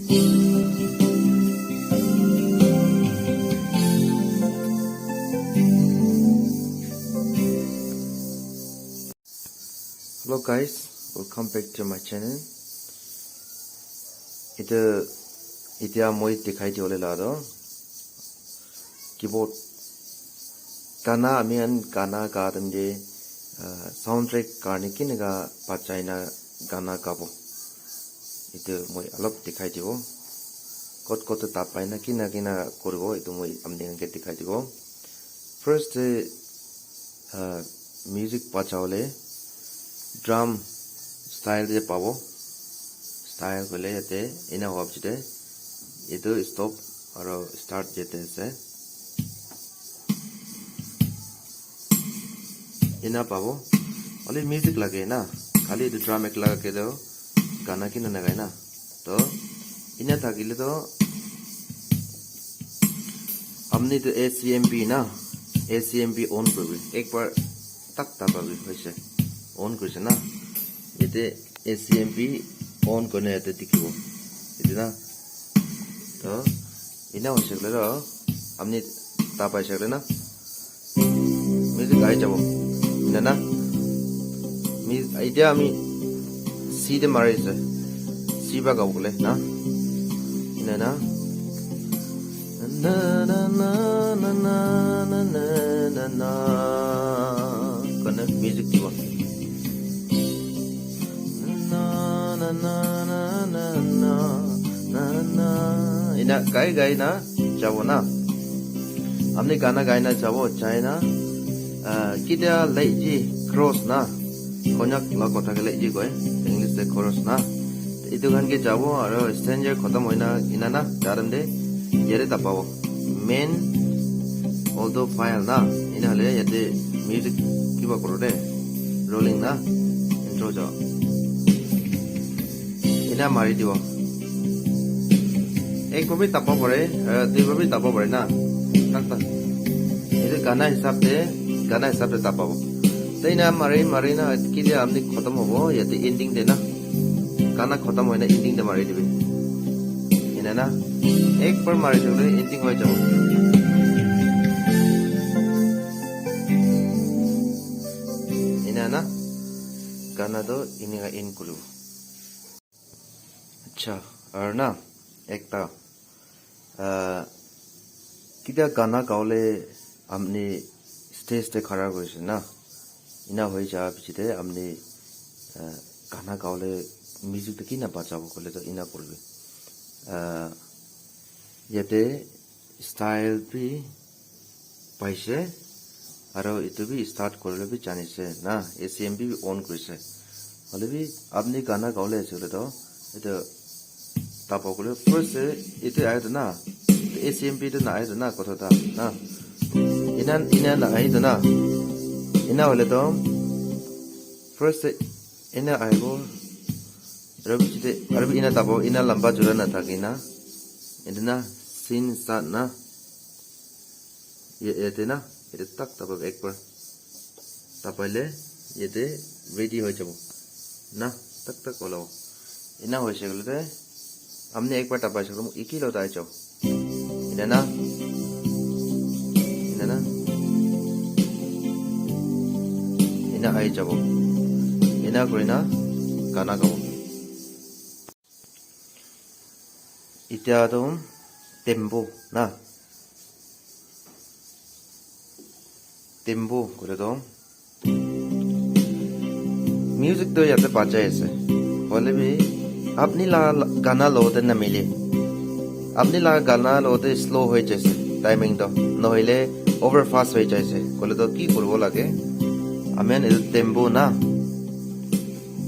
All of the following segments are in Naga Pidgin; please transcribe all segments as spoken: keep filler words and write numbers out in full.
Hello guys, welcome back to my channel. Itu, itia moi dikhai dibole la toh keyboard, gana, ami khan gana ga time te, ah, soundtrack karne kineka bajai na gana gabo. Itu moi olop dikhai dibo. Kot kot te tapai na kina kina koribo, itu moi apni khan ke dikhai dibo. First te, ah, music bajabole drum style te pabo. Style koile yate ena howa pichete etu stop aro start yate ase. Ena pabo. Only music lage na. Khali etu drum ekla ke toh gana kina nagai na. Toh ena thakile toh apni toh A C M P na, A C M P on kuribi. Ekbar tak dababi, hoise. On kurise na. Yate A C M P on kurina yate dikhibo. Etu na. Toh ena hoise koile toh apni dabai se koile na. Music ahi jabo. Ena na. Mi-, etia ami C te mari ase. C para gabo koile na. Ena na. Na, na, na. Koine music dibo. Na, na, na. Ena gai gai na jabo na. Apni gana gai na jabo, jai na, ah, kitia lazy cross na, Konyak la kotha ke lazy koi, English te cross na. Etu khan ke jabo aro stranger khotom hoi na ena na, jaram de, yate tapabo. Main audio file na, ena hoile yate music kiba koro de, rolling na, intro jao. Ena mari dibo. Ek babi tapa pare, eh, dui babi tapa pare na. Tak tak. Etu gana hisab te, gana hisab te tapabo. Te ena mari mari na, kitia apni khotom hobo, yate ending te na. Gana khotom hoi na ending te mari dibi. Ena na. Ek bar mari dibo, ending hoi jabo. Ena na. Gana toh eneka end kuribo. Acha, aru na, ekta, ah, kitia gana gawole apni stage te khara kurise na, ena hoi ja piche te apni, ah, gana gawole music te kina bajabo koile toh ena kuribi. Ah, yate style bi paise, aro etu bi start kuribole bi janise na, A C M P bi on kurise. Hoile bi apni gana gawole ase koile toh, etu tapa koile first te etu ahe toh na, A C M P toh na ahe toh na, kotha ta na. Ena, ena na ahe toh na. Ena hoile toh first te ena ahibo. Aro piche te, aro bi ena tabo, ena lamba jora na thake na. Etu na, scene start na. Ye, yate na, yate tak tabo ek bar. Tapaile, yate ready hoi jabo. Na, tak tak olabo. Ena hoise koile te, apni ek bar tapai sakle, eki lo tai jabo. Ena na. Ena na. Ena ahi jabo. Ena kuri na gana gabo. Etia toh tempo na. Tempo kore toh. Music toh yate bajai ase. Hoile bi apni la gana logote namile. Apni la gana logote slow hoi jaise timing toh. Nohoile over fast hoi jaise. Koile toh ki kuribo lage? Ami khan etu tempo na.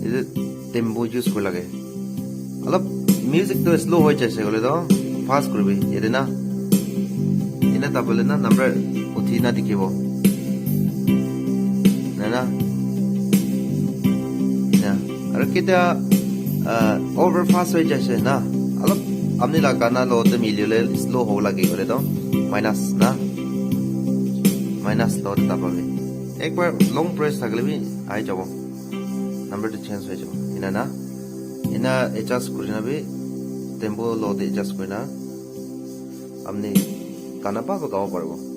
Etu tempo use kuri lage. Olop music toh slow hoi jaise koile toh fast kuribi. Yate na. Ena tabole na number uthi na dikhibo. Na na. Na. Aru kitia, ah, over fast hoi jaise na. Olop apni la gana logote milile slow hobo lage koile toh minus na. Minus logote tapabi. Ek bar long press thakile bi ahi jabo. Number toh change hoi jabo. Ena na. Ena adjust kuri na bi tempo low te adjust kurina apni gana bhal para gabo paribo.